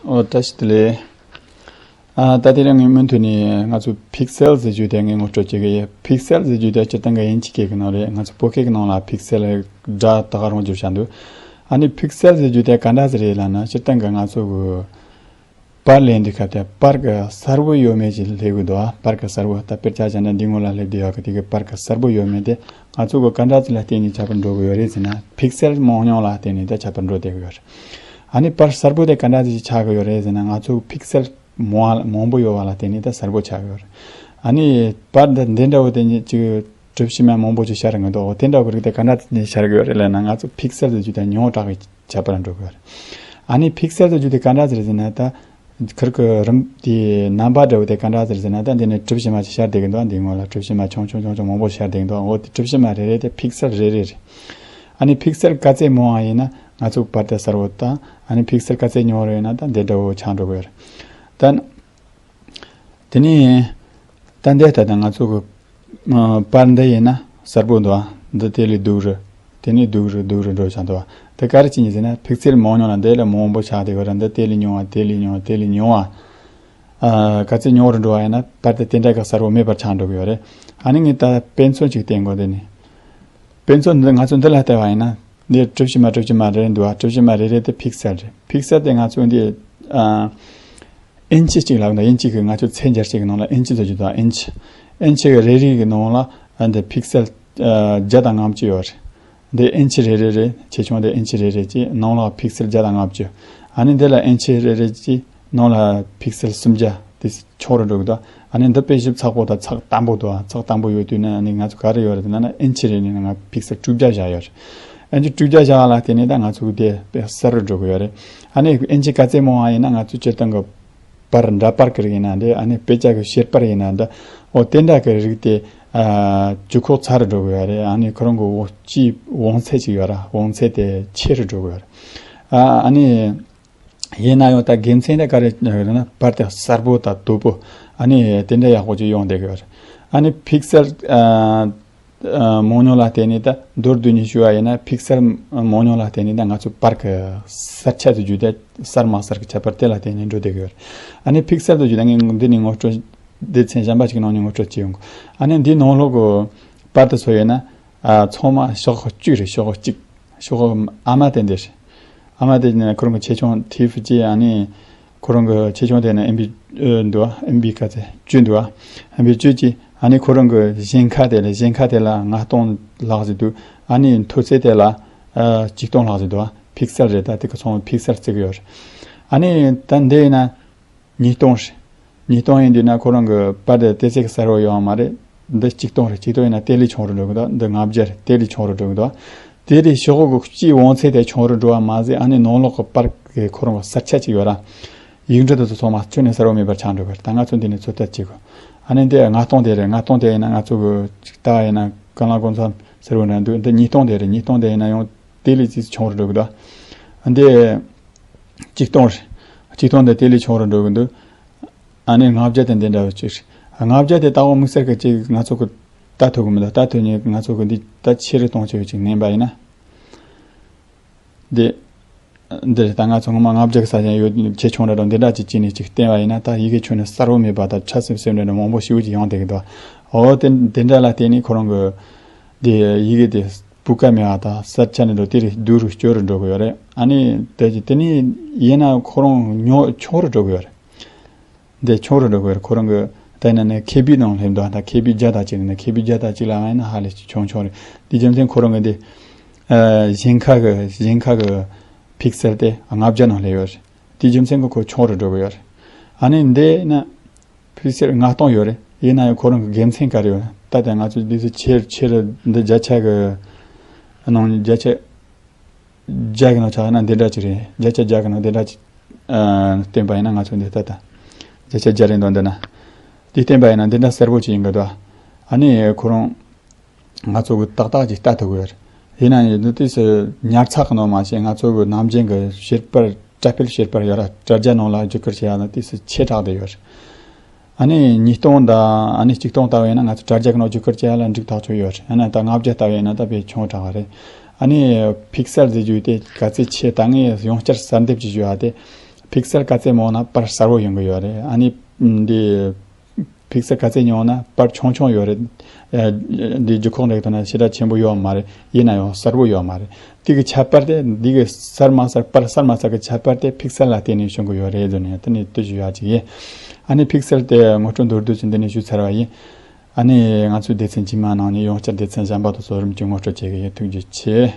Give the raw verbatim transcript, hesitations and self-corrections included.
ཨོ་བཀྲ་ཤིས་བདེ་ལེགས། ཨ་ད་དེ་རིང་ངས་མུ་མཐུད་ནས་ང་ཚོ་ཕིག་སེལ་ཟེར་རྒྱུ་དེ་ངས་ངོ་སྤྲོད་བྱེད་ཀྱི་ཡོད། ཕིག་སེལ་ཟེར་རྒྱུ་དེ་སྤྱིར་བཏང་གི་དབྱིན་ཇི་སྐད་ཀྱི་ནང་རེད། ང་ཚོ་བོད་སྐད་ཀྱི་ནང་ལ་ཕིག་སེལ་སྒྲ་ད་ག་རང་བསྒྱུར་བྱ་འདུག་ཨ་ནི་ཕིག་སེལ་ཟེར་རྒྱུ་དེ་ག་འདྲ་ཟིག་རེད་ལབ་ན། སྤྱིར་བཏང་གི་ང་ཚོ་གི་པར་ལེན་དུས་སྐབས་དེ་པར་གི་གསལ་པོ་ཡོད་མེད་ཅིག་ལེན་གི་འདུག་ཨ་པར་གི་གསལ་པོ། ད་དཔེར་ཆ་བཞག་ན་འདི་སྔོན་ལ་སླེབས་བསྡད་ཡོད་གི་དེ་གི་པར་གི་གསལ་པོ་ཡོད་མེད་དེ་ང་ཚོ་གི་ག་འདྲ་ཅིག་ལ་བརྟེན་ནས་ཁྱད་པར་འགྲོ་གི་ཡོད་རེད་ཟེར་ན། ཕིག་སེལ་མང་ཉུང་ལ་བརྟེན་ནས་ད་ཁྱད་པར་འགྲོ་བསྡད་གི་ཡོད་རེད། ཨ་ནི་པར་གསལ་པོ་དེ་ག་འདྲ་ཅིག་ཆགས་གི་ཡོད་རེད་ཟེར་ན། ང་ཚོ་ཕིག་སེལ་མང་བ་མང་པོ་ཡོད་པ་ལ་བརྟེན་ནས་ད་གསལ་པོ་ཆགས་གི་ཡོད་རེད། ཨ་ནི་པར་འདི་འདི་འདྲ་བོ་དེ་ཉིད་ཅིག་གྲུ་བཞི་མ་མང་པོ་ཅིག་ཤར་གི་འདུག་འོ་དེ་འདྲ་བོ་རིགས་དེ་ག་འདྲ་ཅིག་ཤར་གི་ཡོད་རེད་ལབ་ན། ང་ཚོ་ཕིག་སེལ་དུ་བརྒྱུད་དེ་ཉུང་དྲགས་ཀྱི་ཁྱད་པར་འགྲོ་གི་ཡོད་རེད། ཨ་ནི་ཕིག་སེལ་དུ་བརྒྱུད་དེ་ག་འདྲ་ཟེར་ཟེར་ན། ད་ཁིར་གི་རིམ་དེའི་རྣམ་པ་འདྲ་བོ་དེ་ག་འདྲ་ཟེར་ཟེར་ན། ད་འདི་ནས་གྲུ་བཞི་མ་ཅིག་ཤར་བསྡད་གི་འདུག་འདི་སྔོན་ལ་གྲུ་བཞི་མ་ཆུང་ཆུང་ཆུང་ཆུང་མང་པོ་ཤར་བསྡད་གི་འདུག་འོ་དེ་གྲུ་བཞི་མ་རེ་རེ་དེ་ཕིག་སེལ་རེ་རེ་རེད། ཨ་ནི་ཕིག་སེལ་ག་ཚད་མང་བ་ཡིན་ན་ང་ཚོ་པར་དེ་གསལ་པོ་དང་། ཨ་ནི་ཕིག་སེལ་ག་ཚད་ཉུང་བ་ཡིན་ན་ད་འདི་འདྲ་བོ་ཆགས་འགྲོ་གི་ཡོད་རེད། ད་དེ་ནས་ད་འདི་ལྟ་ད་ང་ཚོ་གི་ཨ་པར་འདི་ཡིན་ན་གསལ་པོ་འདུག་ཨ། འདི་དེ་ལས་སྡུག་རེད། དེ་ནས་སྡུག་རུ་སྡུག་རུ་འགྲོ་བཞིན་འདུག་ཨ། དེ་ག་རེ་བྱས་ནས་ཟེར་ན། ཕིག་སེལ་མང་ཉུང་ལ་འདི་ལས་མང་པོ་ཆགས་བསྡད་ཡོད་རེད། འདི་དེ་ལས་ཉུང་བ། དེ་ལས་ཉུང་བ། དེ་ལས་ཉུང་བ། ཨ་ག་ཚད་ཉུང་རུ་འགྲོ་བ་ཡིན་ན་པར་དེ་དེ་འདྲ་གི་གསལ་པོ་མེད་པར་ཆགས་འགྲོ་གི་ཡོད་རེད། ཨ་ནི་ངས་ད་དཔེ་མཚོན་ཅིག་བསྟན་དགོས། དེ་ནི་དཔེ་མཚོན་འདི་ང་ཚོ་འདི་ལ་བལྟས་པ་ཡིན་ན། འདི་གྲུ་བཞི་མ་གྲུ་བཞི་མ་རེ་རེ་འདུག་ཨ། གྲུ་བཞི་མ་རེ་རེ་དེ་ཕིག་སེལ་རེད། ཕིག་སེལ་དེ་ང་ཚོ་འདི་ཨ་ཨིན་ཆི་གཅིག་ལབ་ན། ཨིན་ཆི་གི་ང་ཚོ་ཚད་འཇལ་བྱེད་ཀྱི་ནང་ལ་ཨིན་ཆི་ཟེར་རྒྱུ་དང་། ཨིན་ཆི་ཨིན་ཆི་གི་རེ་རེ་གི་ནང་ལ་ཨ་འདི་ཕིག་སེལ་ཨ་བརྒྱ་དང་ལྔ་བཅུ་ཡོད་རེད། འདི་ཨིན་ཆི་རེ་རེ་རེད། ཆེ་ཆུང་དེ་ཨིན་ཆི་རེ་རེ་གཅིག་ནང་ལ་ཕིག་སེལ་བརྒྱ་དང་ལྔ་བཅུ། ཨ་ནི་འདི་ལ་ཨིན་ཆི་རེ་རེ་གཅིག་ནང་ལ་ཕིག་སེལ་སུམ་བརྒྱ་དེ་ཆུང་རུ་འགྲོ་གི་འདུག་ཨ་ནི་འདི་དཔེ་ཞིབ་ཚགས་པོ་དང་ཚགས་དམ་པོ་འདུག་ཨ། ཚགས་དམ་པོ་ཡོད་དུས་ན་ཨ་ནི་ང་ཚོ་ག་རེ་ཡོད་རེད་ཟེར་ན། ཨིན་ཆི་རེ་རེ་ནང་ལ་ཕིག་སེལ་དྲུག་བརྒྱ་བཞག་ཡོད་རེད། ཨིན་ཆི་དྲུག་བརྒྱ་བཞག་པ་ལ་བརྟེན་ནས་ད་ང་ཚོ་གི་དེ་དཔེ་གསལ་རུ་འགྲོ་གི་ཡོད་རེད། ཨ་ནི་ཨིན་ཆི་ག་ཚད་མང་བ་ཡིན་ན་ང་ཚོ་སྤྱིར་བཏང་གི་པར། འདྲ་པར་གི་རིགས་ཡིན་ན་འདྲ། ཨ་ནི་དཔེ་ཆ་གི་བཤེར་པར་ཡིན་ན་འདྲ། འོ་དེ་འདྲ་གི་རིགས་དེ་ཨ་ལྗིད་ཁོག་ཚ་རུ་འགྲོ་གི་ཡོད་རེད། ཨ་ནི་ཁོ་རང་གི་འོ་སྤྱིའི་དབང་ཚད་ཅིག་ཡོད་ར། དབང་ཚད་དེ་ཆེ་རུ་འགྲོ་གི་ཡོད་རེད། ཨ་ཨ་ནི་ཡིན་ན་ཡང་ད་དགེ་མཚན་དེ་ག་རེ་ཡོད་ན། པར་དེ་གསལ་པོ་དང་དོད་པོ། ཨ་ནི་དེ་འདྲ་ཡག་པོ་ཅིག་ཡོང་བསྡད་གི་ཡོད་རེད། ཨ་ནི་ཕིག་སེལ་ཨ་ཨ་མང་ཉུང་ལ་བརྟེན་ནས། ད་མདོར་བསྡུས་ནས་ཞུ་བ་ཡིན་ན། ཕིག་སེལ་མང་ཉུང་ལ་བརྟེན་ནས་ད་ང་ཚོ་པར་གི་གསལ་ཆ་དེ་བརྒྱུད་དེ་གསལ་མ་གསལ་གྱི་ཁྱད་པར་དེ་ལ་བརྟེན་ནས་འགྲོ་བསྡད་ཀྱི་ཡོད་རེད། ཨ་ནི་ཕིག་སེལ་དེ་བརྒྱུད་དེ་ངས་འདི་ནས་ངོ་སྤྲོད། སྡེ་ཚན་གཞན་པ་ཞིག་ནང་ནས་ངོ་སྤྲོད་བྱེད་ཡོང་གི། ཨ་ནི་འདིའི་ནང་ལོགས་ཀྱི་པར་དེ་ཚོ་ཡིན་ན་ཨ་ཚང་མ་ཤོག་བཅུ་རེད། ཤོག་གཅིག་ཤོག་ཨ་མ་དེ་འདི་རེད། ཨ་མ་དེ་ནི་ཁོ་རང་གི་ཆེ་ཆུང་ཐིག་གཅིག་ཨ་ནི་ཁོ་རང་གི་ཆེ་ཆུང་དེ་ནི་ཨེམ་བི་འདུག་ཨེམ་བི་ག་ཚད་བཅུ་འདུག་ཨེམ་བི་བཅུ་གཅིག་ཨ་ནི་ཁོ་རང་གི་གཞན་ཁ་དེ་ལ། གཞན་ཁ་དེ་ལ་ལྔ་སྟོང་ལྷག་ཙམ་འདུག་ཨ་ནི་མཐོ་ཚད་དེ་ལ་ཨ་ཆིག་སྟོང་ལྷག་ཙམ་འདུག་ཕིག་སེལ་རེད། ད་དེ་ག་ཚང་མ་ཕིག་སེལ་བརྩི་གི་ཡོད་རེད། ཨ་ནི་ད་འདི་ཡིན་ན། ཉིས་སྟོང་རེད། ཉིས་སྟོང་ཡིན་དུས་ན་ཁོ་རང་གི་པར་དེ་ཏོག་ཙམ་གསལ་པོ་ཡོད་མ་རེད། འདི་ཆིག་སྟོང་རེད། ཆིག་སྟོང་ཡིན་ན་དེ་ལས་ཆུང་རུ་འགྲོ་གི་འདུག་འདི་ལྔ་བརྒྱ་རེད། དེ་ལས་ཆུང་རུ་འགྲོ་གི་འདུག་དེ་དེ་ཤོག་གུ་གཅིག་དབང་ཚད་དེ་ཆུང་རུ་འགྲོ་བ་མ་ཟད། ཨ་ནི་ནང་ལོགས་ཀྱི་པར་གི་ཁོ་རང་གི་གསལ་ཆ་ཅིག་ཡོད་ར། ཡིག་འབྲུ་དེ་ཚོ་ཚང་མ་ཁྱོན་ནས་གསལ་པོ་མེད་པར་ཆགས་འགྲོ་གི་རེད། ད་ང་ཚོ་འདི་ནས་ཚོད་ལྟ་བྱེད་དགོས། ཨ་ནི་འདི་ལྔ་སྟོང་དེ་རེད། ལྔ་སྟོང་དེ་ཡིན་ན་ང་ཚོ་གི་ཅིག་ལྟ་བ་ཡིན་ན་ཀུན་ལ་གོང་ཚ་ཟེར་བ་འདྲ་འདུག་འདི་ཉིས་སྟོང་དེ་རེད། ཉིས་སྟོང་དེ་ཡིན་ན་ཡང་དེ་ལས་ཅིག་ཆུང་རུ་འགྲོ་གི་འདུག་འདི་ཆིག་སྟོང་རེད། ཆིག་སྟོང་དེ་དེ་ལས་ཆུང་རུ་འགྲོ་གི་འདུག་ཨ་ནི་ལྔ་བརྒྱ་དེ་འདི་འདྲ་བ་ཅིག་རེད། ལྔ་བརྒྱ་དེ་ལྟ་བ་དམིགས་བསལ་གྱི་ཅིག་ང་ཚོ་གི་ལྟ་ཐུབ་གི་མི་འདུག་ལྟ་ཐུབ་ནས་ང་ཚོ་གི་འདི་ད་ཆེ་རུ་གཏོང་ཆེ་བ་ཅིག་ནན་པ་ཡིན་ན། འདི་འདི་རེད། ད་ང་ཚོ་སྔོན་མ་ལྔ་བརྒྱ་གི་ས་ཆ་ཡོད། ཆེ་ཆུང་འདྲ་འདྲ་འདི་འདྲ་ཅིག་བྱས་ནས་ཅིག་བསྟན་པ་ཡིན་ན། ད་ཡི་གེ་ཁྱོན་ནས་གསལ་པོ་མེད་པ་དང་ཕྲ་སིབ་སིབ་འདྲ་འདྲ་མང་པོ་ཞེ་པོ་ཅིག་ཡོང་བསྡད་གི་འདུག་འོ་དེ་དེ་འདྲ་ལ་བརྟེན་ནས་ཁོ་རང་གི་འདི་ཡི་གེ་དེ་སྤུས་ཀ་མེད་པ་དང་གསལ་ཆ་ནས་འགྲོ་དེ་རེད། སྡུག་རུ་སྐྱོ་རུ་འགྲོ་གི་ཡོད་རེད། ཨ་ནི་དེ་དེ་ནས་ཡིན་ན་ཁོ་རང་ཉོ་ཆུང་རུ་འགྲོ་གི་ཡོད་རེད། འདི་ཆུང་རུ་འགྲོ་གི་ཡོད་རེད། ཁོ་རང་གི་ད་ཡིན་ན་ནི་ཁེ་བི་ནང་སླེབས་འདུག་ད་ཁེ་བི་བརྒྱ་དང་གཅིག་ནི་ཁེ་བི་བརྒྱ་དང་གཅིག་ལ་ཡིན་ན་ཧ་ལས་ཆུང་ཆུང་རེད། དེ་རྒྱུ་མཚན་ཁོ་རང་གི་འདི་ཨ་གཞན་ཁ་གི་གཞན་ཁ་གི་ཕིག་སེལ་དེ་ལྔ་བརྒྱ་ནང་སླེབས་ཡོད་རེད། དེ་རྒྱུ་མཚན་གི་ཁོ་ཆུང་རུ་འགྲོ་གི་ཡོད་རེད། ཨ་ནི་འདི་ན་ཕིག་སེལ་ལྔ་སྟོང་ཡོད་རེད། ཡིན་ན་ཡང་ཁོ་རང་གི་དགེ་མཚན་ག་རེ་ཡོད་ན། ད་ལྟ་ང་ཚོ་འདི་ཚོ་ཆེ་ཆེ་རུ་འདི་བརྒྱ་ཆ་གི་ནང་བརྒྱ་ཆ་བརྒྱ་གི་ནང་ཆ་ན་འདི་འདྲ་ཅིག་རེད། བརྒྱ་ཆ་བརྒྱ་གི་ནང་འདི་འདྲ་ཅིག་ཨ་བསྟན་པ་ཡིན་ན། ང་ཚོ་འདི་ལྟ་ད་བརྒྱ་ཆ་བརྒྱ་རེད་འདུག་འདི་ན། འདི་བསྟན་པ་ཡིན་ན་འདི་འདྲ་གསལ་པོ་ཅིག་ཡིན་གི་འདུག་ཨ་ནི་ཁོ་རང་ང་ཚོ་གི་ཏག་ཏག་ཅིག་ལྟ་ཐུབ་གི་ཡོད་རེད། ཡིན་ན་ཡང་འདི་དུས་སུ་ཉར་ཚགས་གི་ནང་མ་ཞིག་ང་ཚོ་གི་ནམ་རྒྱུན་གི་བཤེར་པར། དྲ་སྤེལ་བཤེར་པར་ཡོད་ར། དྲ་རྒྱ་ནང་ལ་བརྒྱུད་སྐུར་བྱེད་ཡ་ན་དུས་སུ་ཆེ་དྲགས་བསྡད་ཡོད་རེད། ཨ་ནི་ཉིས་སྟོང་དང་ཨ་ནི་ཆིག་སྟོང་ལྟ་བུ་ཡིན་ན་ང་ཚོ་དྲ་རྒྱ་གི་ནང་བརྒྱུད་སྐུར་བྱེད་ཡ་ལ་འགྲིག་ཐག་ཆོད་ཡོད་རེད། ཨ་ནི་ད་ལྔ་བརྒྱ་ལྟ་བུ་ཡིན་ན་ད་དཔེ་ཆུང་དྲགས་རེད། ཨ་ནི་ཕིག་སེལ་ཟེར་རྒྱུ་དེ་ག་ཚད་ཆེ་ད་ངས་ཡང་བསྐྱར་གསར་འདེབས་ཀྱིས་ཞུ་བ་དེ། ཕིག་སེལ་ག་ཚད་མང་ན་པར་གསལ་པོ་ཡོང་གི་ཡོད་རེད། ཨ་ནི་འདི་ཕིག་སེལ་ག་ཚད་ཉུང་ན་པར་ཆུང་ཆུང་ཡོད་རེད། ཨ་འདི་རྒྱུ་ཁོག་འདྲ་གི་ཐོག་ན་ཞེ་དྲག་ཆེན་པོ་ཡོད་མ་རེད། ཡིན་ན་ཡང་གསལ་པོ་ཡོད་མ་རེད། དེ་གི་ཁྱད་པར་དེ་འདི་གི་གསལ་མ་གསལ་པར་གསལ་མ་གསལ་གི་ཁྱད་པར་དེ་ཕིག་སེལ་ལ་བརྟེན་ནས་བྱུང་གི་ཡོད་རེད་ཟེར་ནས་དེ་ནས་དེ་ཞུ་ཡག་ཅིག་ཡིན། ཨ་ནི་ཕིག་སེལ་དེ་ངོ་སྤྲོད་མདོར་བསྡུས་ཅིག་འདི་ནས་ཞུས་ཚར་བ་ཡིན། ཨ་ནི་ང་ཚོའི་སྡེ་ཚན་རྗེས་མ་ནང་ནས་ཡང་བསྐྱར་སྡེ་ཚན་གཞན་པ་དང་གསོ་རིམ་གྱི་ངོ་སྤྲོད་བྱེད་གི་ཡིན། ཐུགས་རྗེ་ཆེ།